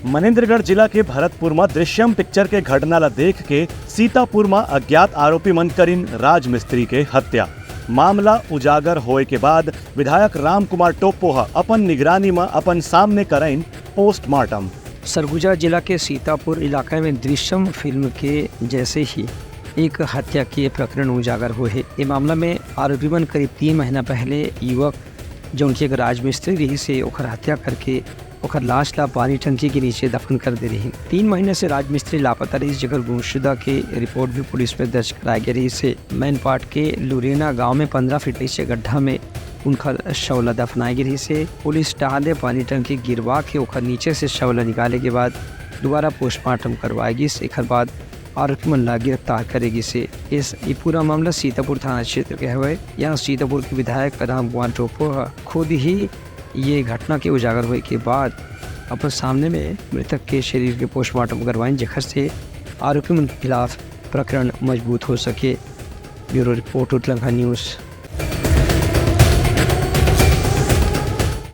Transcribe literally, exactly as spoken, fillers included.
मनेंद्रगढ़ जिला के भरतपुर म दृश्यम पिक्चर के घटना ल देख के सीतापुर म अज्ञात आरोपी मन करिन राजमिस्त्री के हत्या। मामला उजागर होए के बाद विधायक राम कुमार टोप्पो ह अपन निगरानी म अपन सामने करइन पोस्टमार्टम। सरगुजा जिला के सीतापुर इलाका में दृश्यम फिल्म के जैसे ही एक हत्या के प्रकरण उजागर हुए हे। ये मामला में आरोपी मन करीब तीन महीना पहले युवक, जो उनके एक राजमिस्त्री रहिस हे, ओकर हत्या करके ओकर लाश ला पानी टंकी के नीचे दफन कर दे रहिन। तीन महीने से राजमिस्त्री लापता रहिस, जेकर गुमशुदा के रिपोर्ट भी पुलिस में दर्ज कराए गे रहिस हे। मैनपाट के लुरेना गांव में पन्द्रह फीट नीचे गड्ढा में उनकर शव ला दफनाए गे रहिस हे। पुलिस डहार ले पानी टंकी गिरवा के ओकर नीचे से शव ला निकाले के बाद दोबारा पोस्टमार्टम करवाए गिस। एकर बाद आरोपी मन ला गिरफ्तार करे गिस हे। इस, ये पूरा मामला सीतापुर थाना क्षेत्र के हवय। यहाँ सीतापुर के विधायक राम कुमार टोप्पो ह खुद ही ये घटना के उजागर होए के बाद अपन सामने में मृतक के शरीर के पोस्टमार्टम करवाइन, जेखर से आरोपी मन के खिलाफ प्रकरण मजबूत हो सके। Bureau report, Utlangha news.